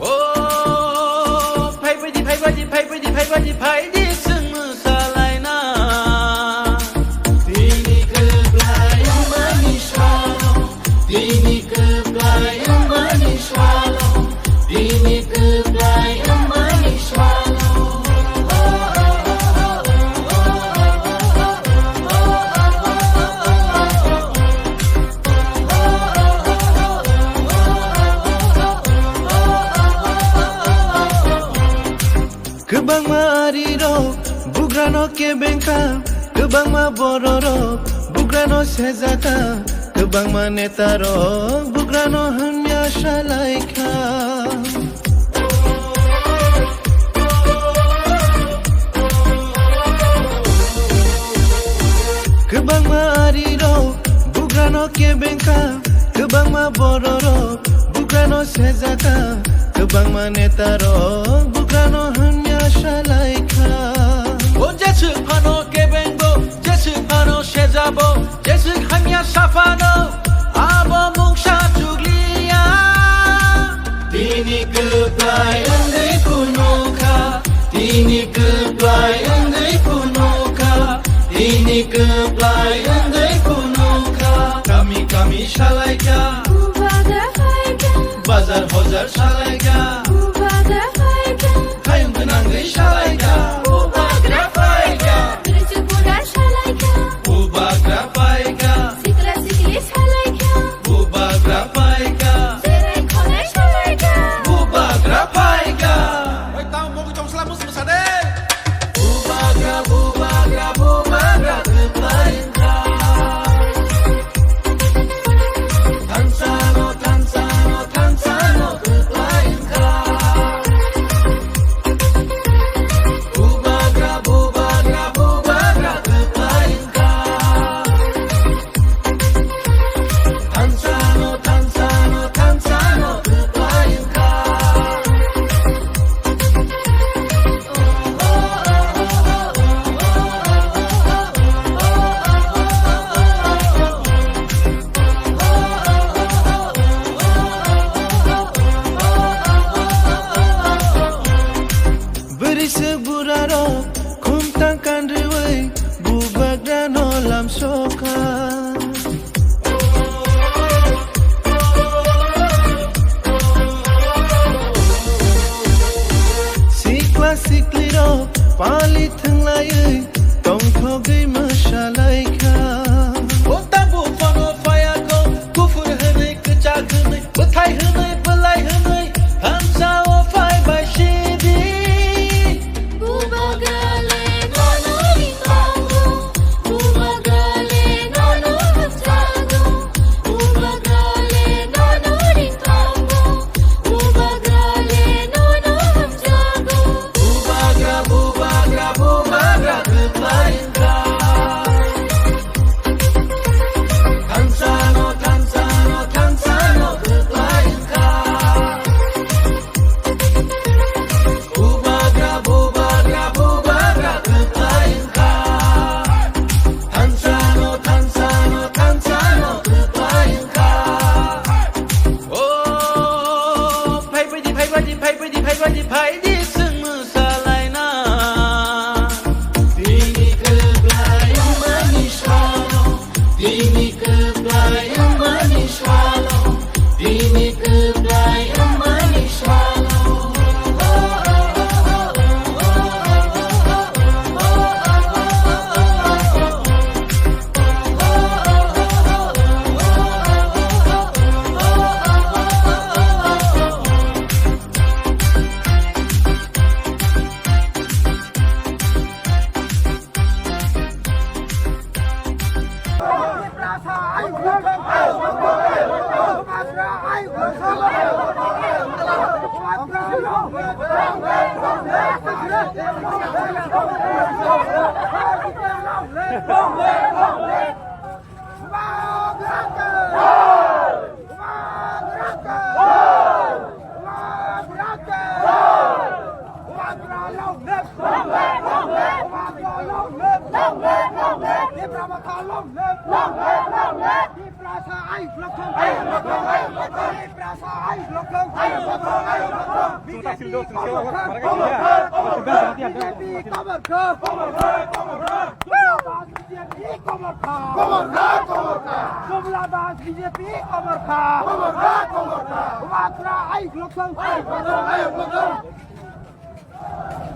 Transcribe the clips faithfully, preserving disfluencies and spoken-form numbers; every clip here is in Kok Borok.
O, phai baidi, phai baidi, phai baidi, phai baidi, phai di, chwng mwsalaina. Tini kwplai wngmani salo, tini kwplai wngmani salo, tini kwplai wngmani salo. Kwbangma arirok bugrano kebengkha, kwbangma bororok bugrano sejaka, kwbangma netarok bugrano hamya salaikha. Kwbangma arirok bugrano kebengkha, kwbangma bororok bugrano sejaka, kwbangma netarok bugrano hamya salaikha. O jeswk phano kebengbo, jeswk phano sejabo, jeswk hamya saphano, abo mungsa chukliya. Tini kwplai wngwi phunukha, tini kwplai wngwi phunukha, tini kwplai wngwi phunukha. Kami kami salaikha, Bubagra phaikha, bazar hojar salaikha, Bubagra phaikha, hayung gwnangwi salaikha, Bubagra phaikha, Tripura salaikha, Bubagra phaikha, Sikla sikli salaikha, Bubagra phaikha, Serai khonai salaikha, Bubagra phaikha. Oi, tamo mogwi tong sla mus musa de. Bubagra, bubagra, bubagra, kwplai wngkha. Thansano, thansano, thansano, kwplai wngkha. Bubagra, bubagra, bubagra, kwplai wngkha. Thansano, thansano, thansano, kwplai wngkha. Bwrwi se burarok khumtang kanriwi bubagrano lamsokha. Sikla siklirok pali thwnglaiwi tongthogwi mwsalaikha. O tabuk phano phayakho, kuphur hwnwi, kwchak hwnwi, bwthai hwnwi, bwlai hwnwi, thansao phai bai sidi. Bubagrale nono ringkhango, bubagrale nono hamjago, bubagrale nono ringkhango, bubagrale nono hamjago. Bubagra, bubagra, bubagra, kwplai wngkha. Tiprasa ayuk lokthong. Ayuk lokthong, ayuk lokthong. Tiprasa ayuk lokthong. Ayuk lokthong, ayuk lokthong. B J P komor kha. B J P komor kha. Komor kha, komor kha. Jumla Das B J P komor kha. Komor kha, komor kha. Jumla Das B J P komor kha. Komor kha, komor kha. Bubagra ayuk lokthong. Ayuk lokthong, ayuk lokthong.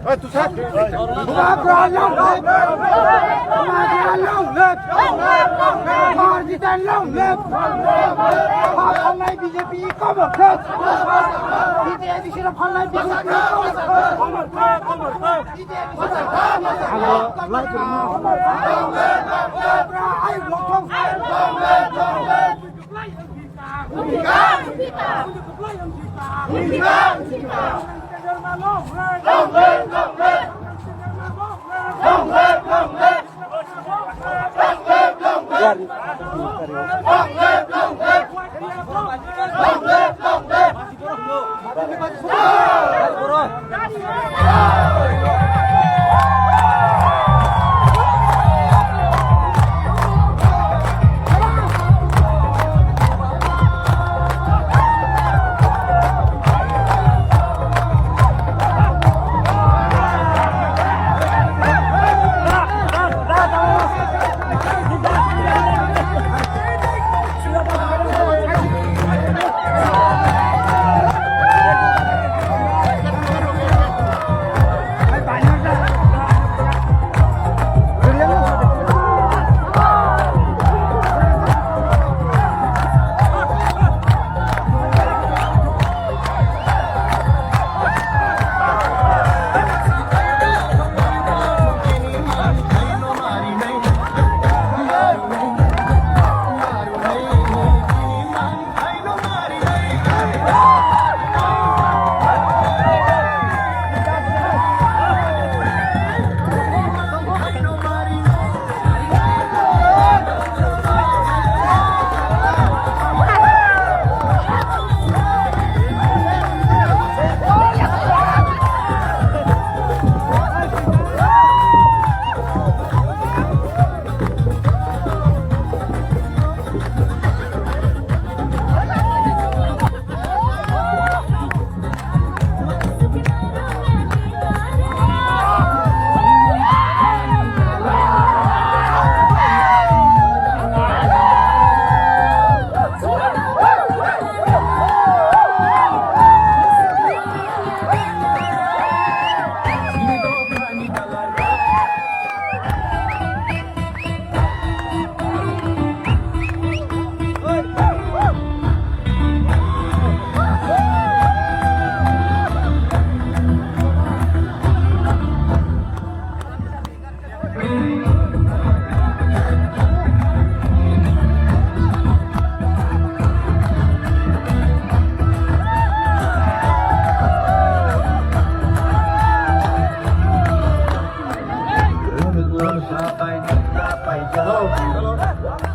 Bubagra long live! Bubagra long live! Marjitan long live! Phalnai B J P komor kha! B J P sira phalnai B J P komor kha! Bubagra ayuk lokthong!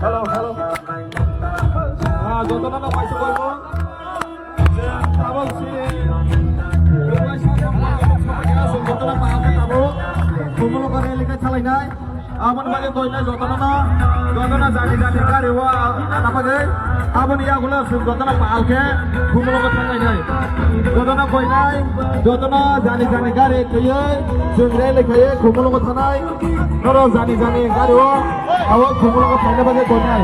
Hello, hello. Ah, jotono no paisa koibo. Tabuk si, jotono paha tabuk. Bumolo kore lika chalainai. Aboni bagwi koinai jotono no, jotono jani jani gari o, ah, napagwi. Aboni yagulo chwng jotono pal khe bumolo khe thanglainai. Jotono koinai, jotono jani jani gari khaiwi chwng rally khaiwi bumolo khe thanai. Norok jani jani gari o, abo bumolo khe phaina bagwi koinai.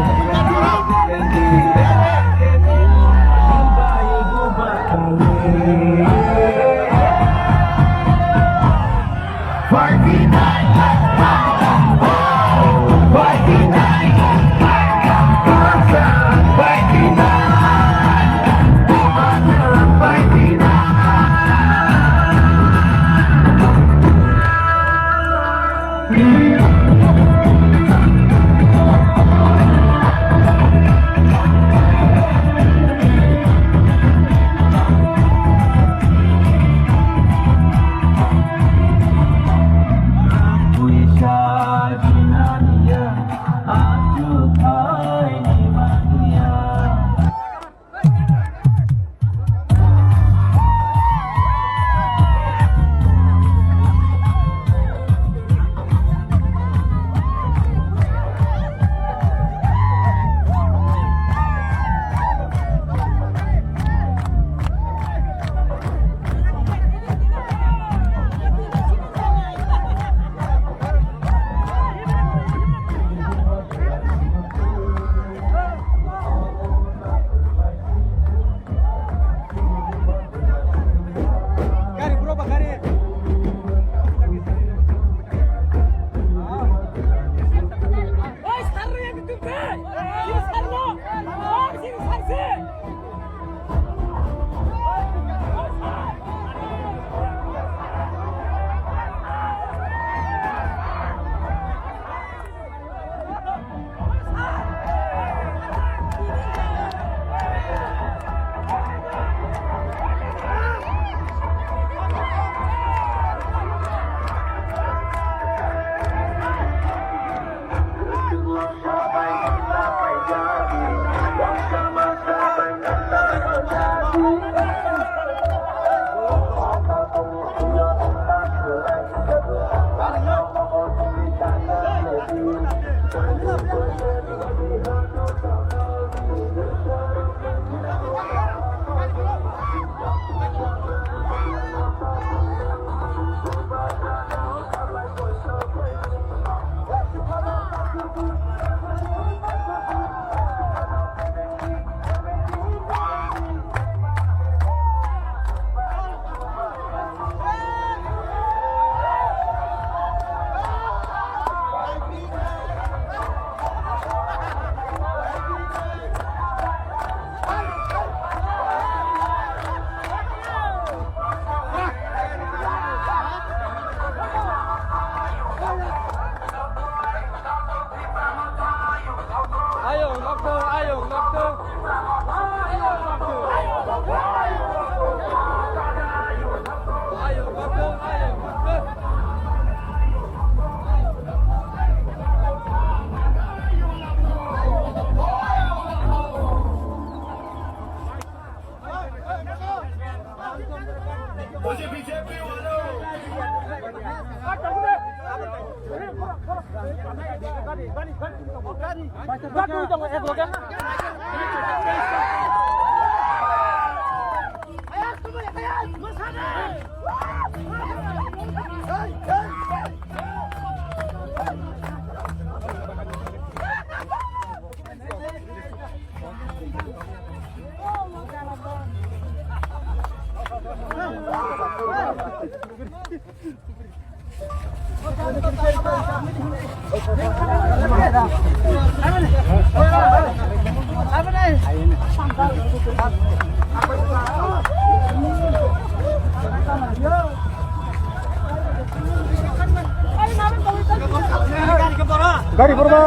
Gari purba.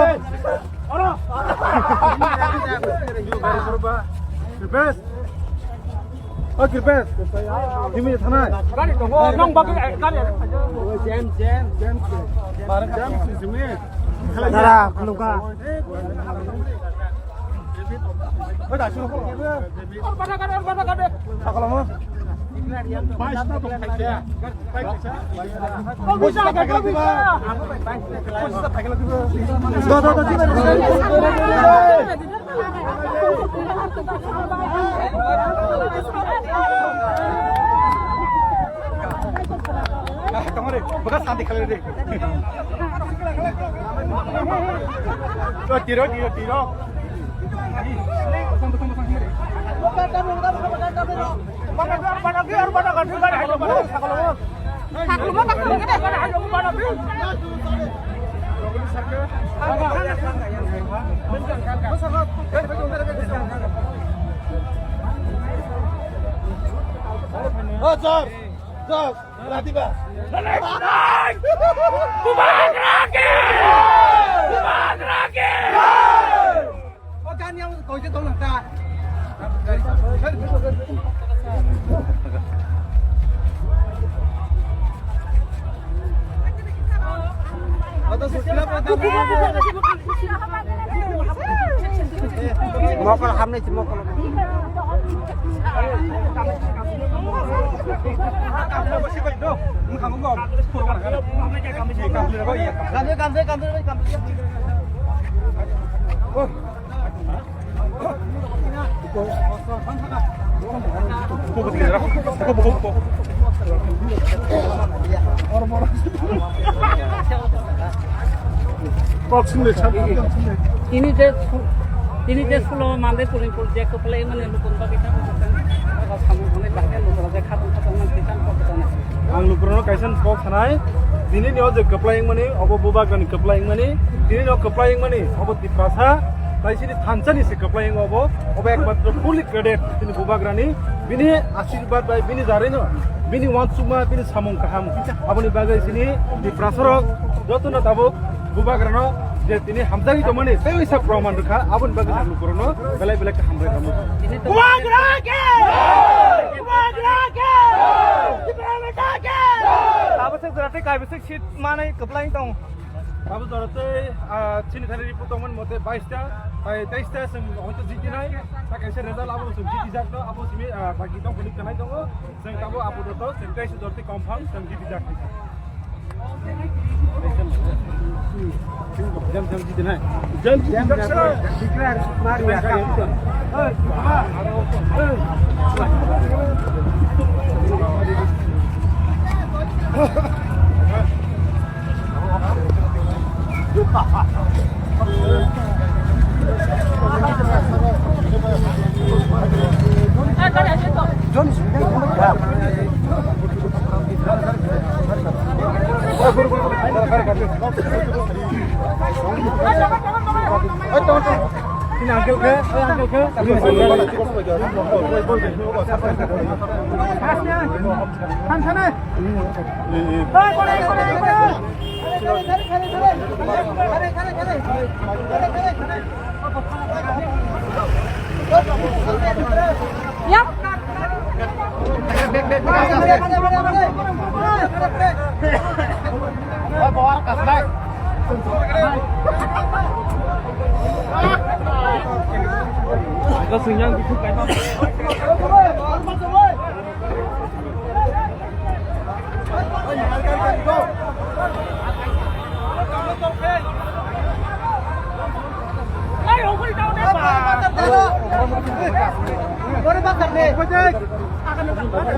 Gari purba. Best. Oke, best. Jimmy thanai. Gari tongo, nang bagwi, eh, gari. Jam, jam, jam. Jam, jam, jam. Dara, khulungkha. Or bana gari, or bana gari. Sakolamo. Bais na tong khaikya. Tongore, buka santi khalai de. Tiro, tiro, tiro. Oh, sir. Sir. Bubagra ki! Bubagra ki! O gani ang koise tong nang ta. Mokol hamne si mokol. Tini je su-, tini je sulo mande puri puri je kwplai mani lukun bagwi ta samung hwnwi bahai lukura je khatong khatong nang twi tang kok tong. Ang lukurano kaisa kok sanai, tini ni o je kwplai mani obo bubagrani kwplai mani, tini no kwplai mani obo Tiprasa, tai sini thansa ni se kwplai obo, obo ekmatro fully credit tini bubagrani, bini asirwad bai bini jarino, bini wansukma, bini samung kaham, aboni bagwi sini Tiprasa rok jotono tabuk bubagrano je tini hamjagwi tongmani tei oisa proman rwkha, aboni bagwi ang lukurano belai belai khe hambai rwmani. Bubagra khe! Bubagra khe! Tiprasa khe! Abo se jora tei kaibisik seat manai kwplai tong. Abo jora tei, ah, chini thani report tongmani mote bais ta, tai teis ta chwng hoito jitinai, ta kaisa result abo chwng jitijak no, abo simi, ah, baki tong phunuk kanai tongo, chwng abo apatot chwng teis jora tei confirm chwng jitijak.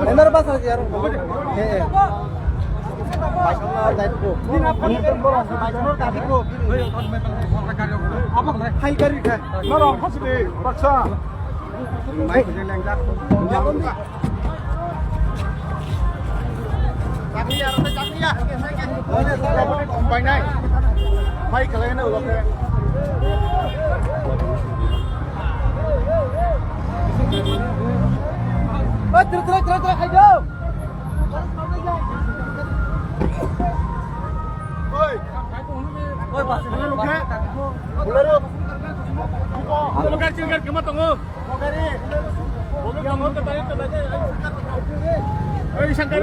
Benar bahasa sih, Aro. Eh, eh. Baik, baik. Hai kari kha. Norok khasidi baksa. Mai lengjak. Chakliya, chakliya. Mai khalai na ulo. Oi, tira, tira, tira, tira, khai do. Oi. Oi, pas. Bolero. Bolero. Bolero. Ei, sangkar.